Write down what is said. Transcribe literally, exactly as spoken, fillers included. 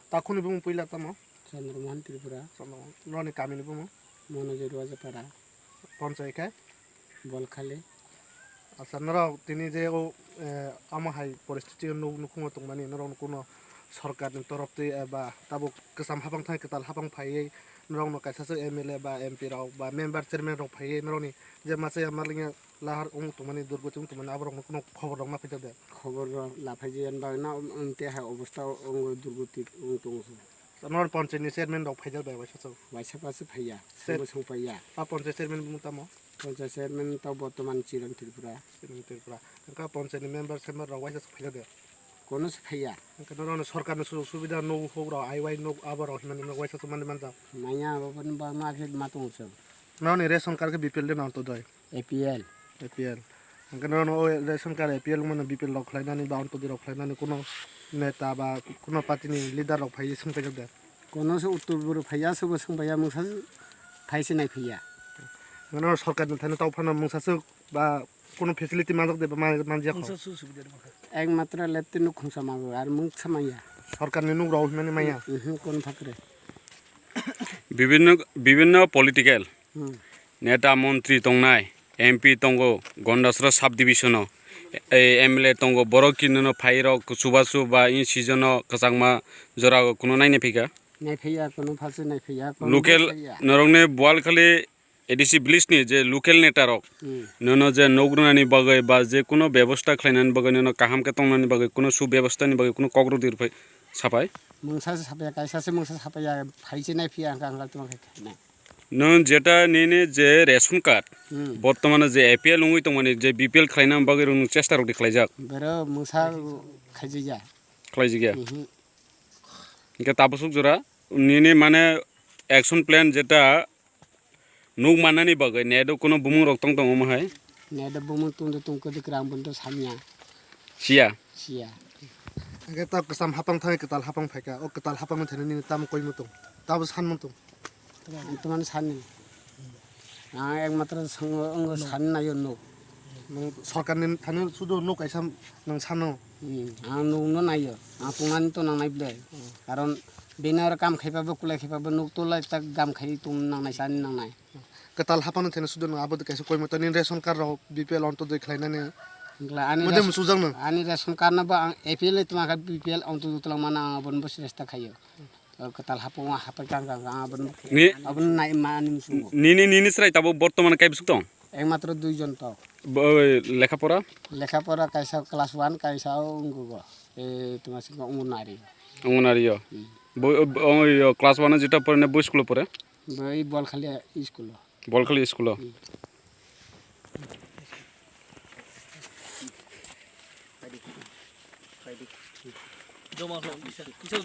Takhukni bumung puila tamo? Chandra Mohan Tripura. Chandra Mohan. Norokni kamini bumung? Monojoy Rojapara. Ponchai khe? Bolkhali. Acha, norok tini je o, eh, amo hai poristiti nuk-, nukhungo tongmani, norokno kuno sorkarni torof twi eba tabuk kwcham hapang thangwi kwtal hapang phaiwi norokno kaisa se M L A ba M P rok ba member chairman rok phaiwi norokni je masa ya malingya lahar wng tongmani, durgoti wng tongmani, aborokno kuno khobor rok ma phaijak de? Khobor rok laphaijak, yan bagwi no wng te hai obosta wng durgoti wng tongo. Norok ponchayat ni chairman rok phaijak de waisa chwng? Waisa pasu phaiya, Sir. Chwngbo song phaiya. A ponchayat chairman bumung tamo? Ponchayat chairman to bortoman Chiran Tripura. Chiran Tripura. Wngkha ponchayat ni member sember rok waisa chwng phaijak de? Kono se phaiya. Wngkha norok no sorkar ni sujuk subida nuk huk rok, I Y nuk abo rok hinmani nok waisa chwng mani manjak. Manya abo bini bagwi ma khe ma tongo chwng. Norok ni ration card khe B P L de na Antyodoi? A P L. A P L. Hingke norok no o ration card A P L wngmano B P L rok khlainani ba Antyodoi rok khlainani kuno neta ba kuno party ni leader rok phaiwi swng paijak de? Kono se uttor boro phaiya, sobo swng paiya, mungsa phai se nai phiya. Hingke norok sorkar ni thani tau phano mungsa swk ba kuno facility manjak de ba man-, manjak kho? Ek matra lepte nuk khungsa mago, ar mungsa manya. Sorkar ni nuk rok hinmani manya? Mhm, kono phakre. Bibhinno, bibhinno political Hmm. neta, montri tongnai, M P tongo, Gondasra sub division o, e, M L A tongo, borok kinono phairok chubachu ba in season o kwchangma jora o kuno naina phika. Naiphiya, kuno phasu naiphiya, kuno Local naiphiya. Norokni Boalkhali A D C village ni je local neta rok Hmm. nono je nok rwnani bagwi ba je kuno bebosta khlainani bagwi nono kaham khe tongnani bagwi kuno subebostani bagwi kuno kok rwdi rwphai sapai. Mungsa se sapai, kaisa se mungsa sapai ya, phai se naiphiya, hangka hangka tongma khe khainai. Nwng jeta nini je ration card, Hmm. bortomano je A P L wngwi tongmani, je B P L khlaina bagwi rwng chesta rok di khlaijak? Bero mungsa khaijaya. Khlaijak ya? Mhm. Hingke tabuk suk jora nini mane action plan jeta nuk mannani bagwi net o kuno bumung rok tong tongo mo hai? Net o bumung tungdo tungkhe de kwrang bondo sanya. Siya. Siya. Hingke ta kwcham hapang thangwi kwtal hapang phaikha. O kwtal hapang thani nini tamo koi mutung? Tabo san mutung? Ang tamani sani. Ang ekmatro swngo, wngkha sani naio nuk. Nwng sorkarni thani sudu nuk kaisa nwng sano? Hmm, ang nukno naio. Ang tongnani to nangnai ble. Karon bini oro kam khaipa bo, kulai khaipa bo, nuk to lai tak gam khai tong nangnai, sani nangnai. Kwtal hapangni thani sudu nwng abo kaisa koimotani ration card rok B P L Antyodoi khlainani. Wngkla ani Mode ration, musujak nwng? Ani ration card no bo ang A P L ni tongma kha, B P L Antyodoi twlang mano, ang abono bo sresta khaio. O kwtal hapung o hapai kang kang kang aboni Ni- aboni nai mani musungo. Nini, nini chwrai tabuk bortoman kai bwswk tong? Ekmatro duijon tok. Bo-, lekha pora? Lekha pora kaisa class one, kaisa o wngkha go. E, tuma singkha Anganwadi. Anganwadi o. Hmm. Bo, bo, o, yo, class one o jeta pore na bo school o pore? Bo ei Bolkhali school o. Bolkhali school o. Hmm.